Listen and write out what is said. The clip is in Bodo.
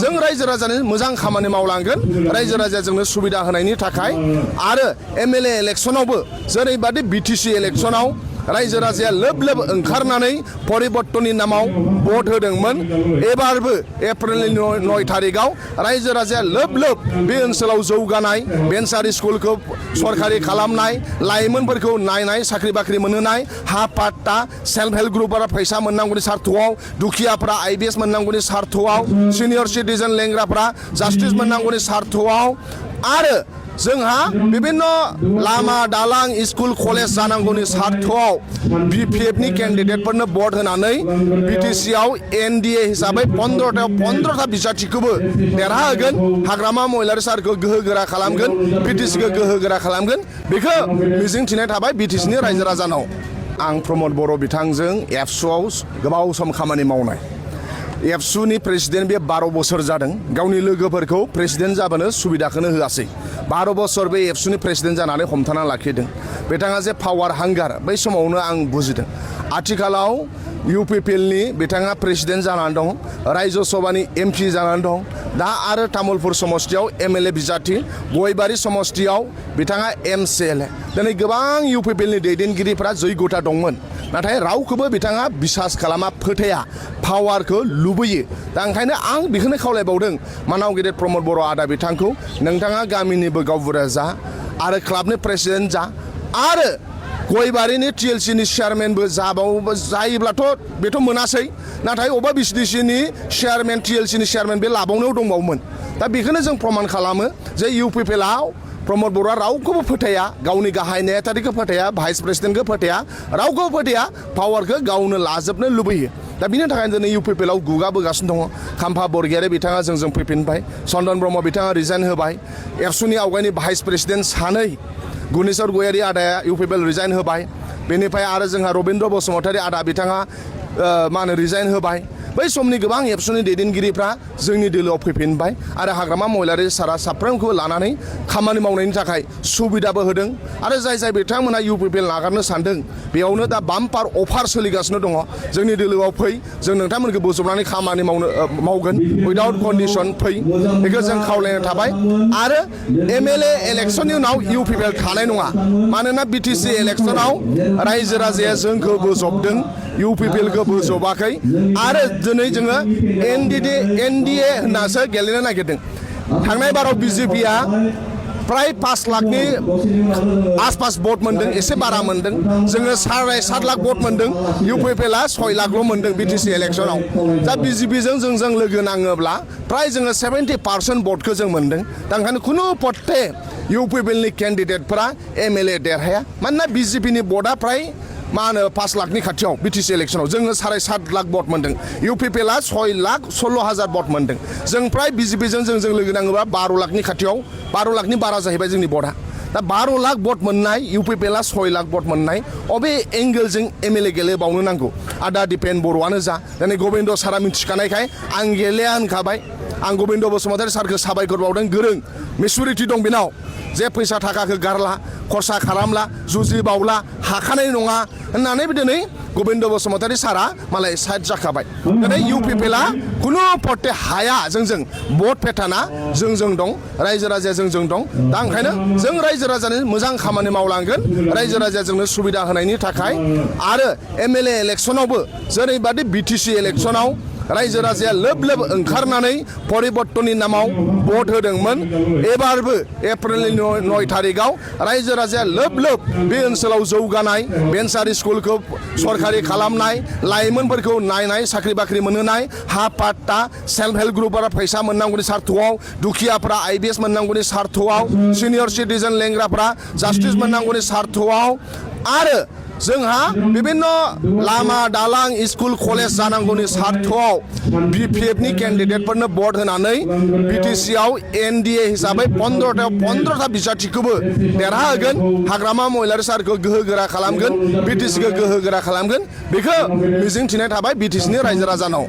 जों रायजो राजानि मोजां खामानि मावलांगोन रायजो राजाया जोंनो सुबिदा होनायनि थाखाय आरो एमएलए इलेक्सनावबो जेरैबादि बिटिसि इलेक्सनाव रायजो राजाया लोब लोब ओंखारनानै परिबर्तननि नामाव भट होदोंमोन एबारबो एप्रिलनि 9 तारिखआव रायजो राजाया लोब लोब बे ओनसोलाव जौगानाय भेन्सार स्कुलखौ सरकारि खालामनाय लाइमोनफोरखौ नायनाय साख्रि बाख्रि मोनहोनाय हा पाट्टा सेल्फ हेल्प ग्रुपफोरा फैसा मोननांगौनि सार्थआव दुखियाफ्रा आइबिएस मोननांगौनि सार्थआव सिनियर सिटिजेन लेंग्राफ्रा जास्टिस मोननांगौनि सार्थआव आरो जोंहा विभिन्न लामा दालां स्कुल कलेज जानांगौनि सार्थआव बिपिएफनि केन्डिडेटफोरनो भट होनानै बिटिसिआव एनडिए हिसाबै 15था बिसाथिखौबो देरहाहोगोन हाग्रामा महिलारि सारखौ गोहोगोरा खालामगोन बिटिसिखौ गोहोगोरा खालामगोन बेखौ मिजिंथिनाय थाबाय बिटिसिनि रायजो राजानाव आं प्रमद बर' बिथांजों एबसुआव गोबाव सम खामानि मावनाय एबसुनि प्रेसिडेन्ट बे 12 बोसोर जादों गावनि लोगोफोरखौ प्रेसिडेन्ट जाबोनो सुबिदाखौनो होआसै 12 बोसोर बे एबसुनि प्रेसिडेन्ट जानानै हमथाना लाखिदों बिथाङा जे पावार हांगार बै समावनो आं बुजिदों आथिखालाव इउपिपिएलनि बिथाङा प्रेसिडेन्ट जानानै दं रायजो सभानि एमपि जानानै दं दा आरो तामुलपुर समष्टियाव एमएलए बिजाथि गयबारि समष्टियाव बिथाङा एमसिएलए दिनै गोबां इउपिपिएलनि दैदेनगिरिफ्रा जयग'था दंमोन नाथाय रावखौबो बिथाङा बिसास खालामा फोथाया पावारखौ लुबैयो दा ओंखायनो आं बेखौनो खावलायबावदों मानाव गेदेर प्रमद बर' आदा बिथांखौ नोंथाङा गामिनिबो गावबुरा जा आरो क्लाबनि प्रेसिडेन्ट जा आरो गयबारिनि टिएलसिनि चेयारमेनबो जायोब्लाथ' बेथ' मोनासै नाथाय अबा बिसिडिसिनि चेयारमेन टिएलसिनि चेयारमेन बे लाबावनायाव दंबावोमोन दा बेखौनो जों प्रमान खालामो जे इउपिपिएलआव प्रमद बर'आ रावखौबो फोथाया गावनि गाहाय नेहाथारिखौ फोथाया भाइस प्रेसिडेन्टखौ फोथाया रावखौबो फोथाया पावारखौ गावनो लाजोबनो लुबैयो दा बिनि थाखायनो दिनै इउपिपिएलआव गुगाबोगासिनो दङ खाम्फा बरगयारि बिथाङा जोंजों फैफिनबाय चन्दन ब्रह्म बिथाङा रिजाइन होबाय एबसुनि आवगायनि भाइस प्रेसिडेन्ट सानै गुनेश्वर गयारि आदाया इउपिपिएल रिजाइन होबाय बेनिफ्राय आरो जोंहा रबिन्द्र बसुमतारी आदा बिथाङा रिजाइन होबाय बै समनि गोबां एबसुनि दैदेनगिरिफ्रा जोंनि दोलोआव फैफिनबाय आरो हाग्रामा महिलारि सारा साफ्रोमखौबो लानानै खामानि मावनायनि थाखाय सुबिदाबो होदों आरो जाय बिथांमोना इउपिपिएल नागारनो सानदों बेयावनो दा बाम्पार अफार सोलिगासिनो दङ जोंनि दोलोआव फै जों नोंथांमोनखौ बोजबनानै खामानि मावगोन उइदाउट कन्डिसन फै बेखौ जों खावलायनो थाबाय आरो एमएलए इलेक्सननि उनाव इउपिपिएल थानाय नङा मानोना बिटिसि इलेक्सनाव रायजो राजाया जोंखौ बोजबदों इउपिपिएलखौ बोजबाखै आरो दिनै जोङो एनडिए होननासो गेलेनो नागिरदों थांनाय बाराव बिजेपिआ प्राय 5 लाखनि आसपास भट मोनदों एसे बारा मोनदों जोङो 7.5 लाख भट मोनदों इउपिपिएलआ 6 लाखल' मोनदों बिटिसि इलेक्सनाव दा बिजेपिजों जों लोगो नाङोब्ला प्राय जोङो 70% भटखौ जों मोनदों दा ओंखायनो खुनु पट्टे इउपिपिएलनि केन्डिडेटफोरा एमएलए देरहाया मानोना बिजेपिनि भटआ प्राय 5 लाखनि खाथियाव बिटिसि इलेक्सनाव जोङो 7.5 लाख भट मोनदों इउपिपिएलआ 6,16,000 भट मोनदों जों प्राय बिजेपिजों जों लोगो नाङोबा 12 लाखनि खाथियाव 12 लाखनि बारा जाहैबाय जोंनि भटआ दा 12 लाख भट मोननाय इउपिपिएलआ 6 लाख भट मोननाय अबे एंगेलजों एमएलए गेलेबावनो नांगौ आदा दिपेन बर'आनो जा दिनै गबिन्द सारा मिथिखानायखाय आं गेलेया होनखाबाय आं गबिन्द बसुमतारी सारखौ साबायखर बावदों गोरों मेचुरिटि दं बेनाव जे फैसा थाखाखौ गारला खरसा खालामला जुजिबावला हाखानाय नङा होननानै दिनै गबिन्द बसुमतारी सारा मालाय साइड जाखाबाय दिनै इउपिपिएलआ खुनु पट्टे हाया जोंजों भट पेटार्ना जोंजों दं रायजो राजाया जोंजों दं दा ओंखायनो जों रायजो राजानि मोजां खामानि मावलांगोन रायजो राजाया जोंनो सुबिदा होनायनि थाखाय आरो एमएलए इलेक्सनावबो जेरैबादि बिटिसि इलेक्सनाव रायजो राजाया लोब लोब ओंखारनानै परिबर्तननि नामाव भट होदोंमोन एबारबो एप्रिलनि 9 तारिखआव रायजो राजाया लोब लोब बे ओनसोलाव जौगानाय भेन्सार स्कुलखौ सरकारि खालामनाय लाइमोनफोरखौ नायनाय साख्रि बाख्रि मोनहोनाय हा पाट्टा सेल्फ हेल्प ग्रुपफोरा फैसा मोननांगौनि सार्थआव दुखियाफ्रा आइबिएस मोननांगौनि सार्थआव सिनियर सिटिजेन लेंग्राफ्रा जास्टिस मोननांगौनि सार्थआव आरो जोंहा विभिन्न लामा दालां स्कुल कलेज जानांगौनि सार्थआव बिपिएफनि केन्डिडेटफोरनो भट होनानै बिटिसिआव एनडिए हिसाबै 15था बिसाथिखौबो देरहाहोगोन हाग्रामा महिलारि सारखौ गोहोगोरा खालामगोन बिटिसिखौ गोहोगोरा खालामगोन बेखौ मिजिंथिनाय थाबाय बिटिसिनि रायजो राजानाव